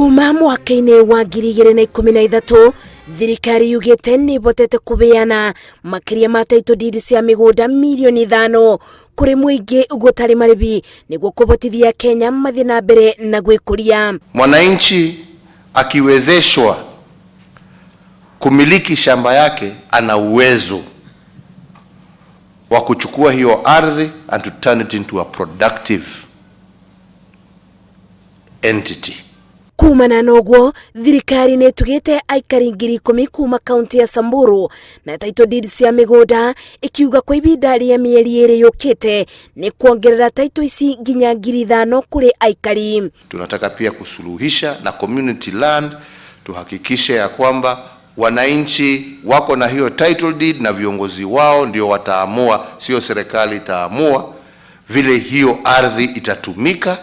Kuma mwaka-inĩ wa 2013, thirikari yugĩte nĩ ĩhotete kũheana makĩria ma title deed cia mĩgũnda mirioni 5 kũrĩ mũingĩ gũtarĩ marĩhi, nĩguo kũhotithia Kenya mathiĩ na mbere na gwĩkũria. Mwananchi akiwezeshwa kumiliki shamba yake, ana uwezo wa kuchukua hiyo ardhi and to turn it into a productive entity. Kumana na ũguo, thirikari nĩ ĩtugĩte aikari 10,000 kuma kaunti ya Samburu na title deed cia mĩgũnda, ĩkiuga kwa ihinda rĩa mĩeri 2 yũkĩte nĩ kuongerera title ici nginya 5,000 kũrĩ aikari. Tunataka pia kusuluhisha na community land, tuhakikishe ya kwamba wananchi wako na hiyo title deed na viongozi wao ndio wataamua, sio serikali itaamua vile hiyo ardhi itatumika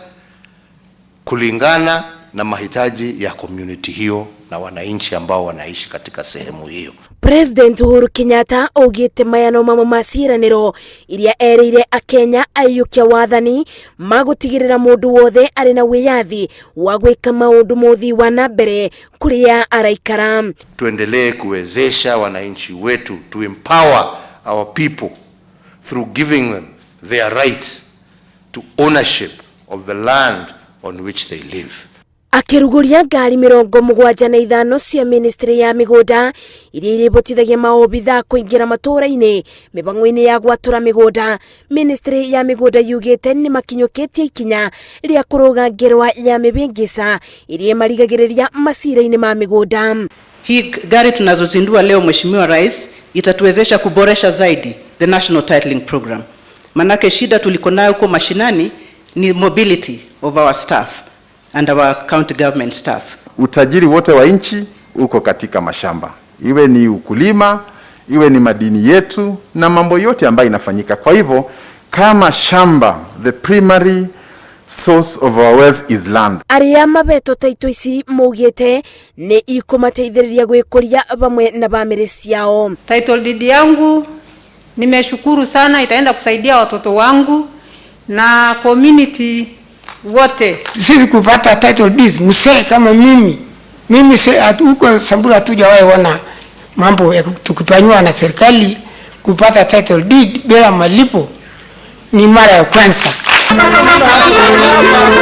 kulingana na mahitaji ya community hiyo na wananchi ambao wanaishi katika sehemu hiyo. President Uhuru Kenyatta augĩte maya no mamwe ma ciĩranĩro iria erĩire akenya aiyũkia wathani ma gũtigĩrĩra mũndũ wothe arĩ na wĩyathi wa gwĩka maũndũ mothi wa na mbere kũrĩa araikara. Tuendelee kuwezesha wananchi wetu, to empower our people through giving them their right to ownership of the land on which they live. Akĩrugũria ngari 75 cia ministry ya mĩgũnda iria irĩhotithagia maobitha kũingĩra matũũra-inĩ mĩbango-inĩ ya gwatũra mĩgũnda, ministry ya mĩgũnda yugĩte nĩ makinyũkĩtie ikinya rĩa kũrũga ngerwa ya mĩhĩngĩca iria ĩmarigagĩrĩria macira-inĩ ma mĩgũnda. Hii gari tunazozindua leo, Mheshimiwa Rais, itatuwezesha kuboresha zaidi the National Titling Program. Manake shida tuliko nayo huko mashinani ni mobility of our staff and our county government staff. Utajiri wote wa nchi uko katika mashamba, iwe ni ukulima, iwe ni madini yetu na mambo yote ambayo inafanyika. Kwa hivyo kama shamba, the primary source of our wealth is land. Arĩa mabetwo taito ici maugĩte nĩ ikũmateithĩrĩria gwĩkũria vamwe na bamĩrĩ ciao. Title deed yangu nimeshukuru sana, itaenda kusaidia watoto wangu na community wote. Sisi kupata title deeds, mzee kama mimi huko Samburu hatujawahi ona mambo ya tukipanywa na serikali kupata title deed bila malipo, ni mara ya kwanza.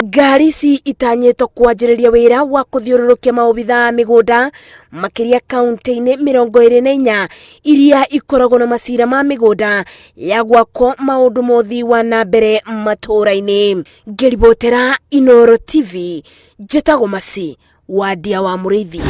Ngari ici itanyĩtwo kwanjĩrĩria wĩra wa kũthiũrũrũkia maobitha a mĩgũnda makĩria kaunti-inĩ 24 iria ikoragwo na macira ma mĩgũnda ya gwakwo maũndũ mothi wa na mbere matũũra-inĩ. Ngĩribotera Inoro TV, njĩtagwo Masi Wandia wa Mũrĩithi.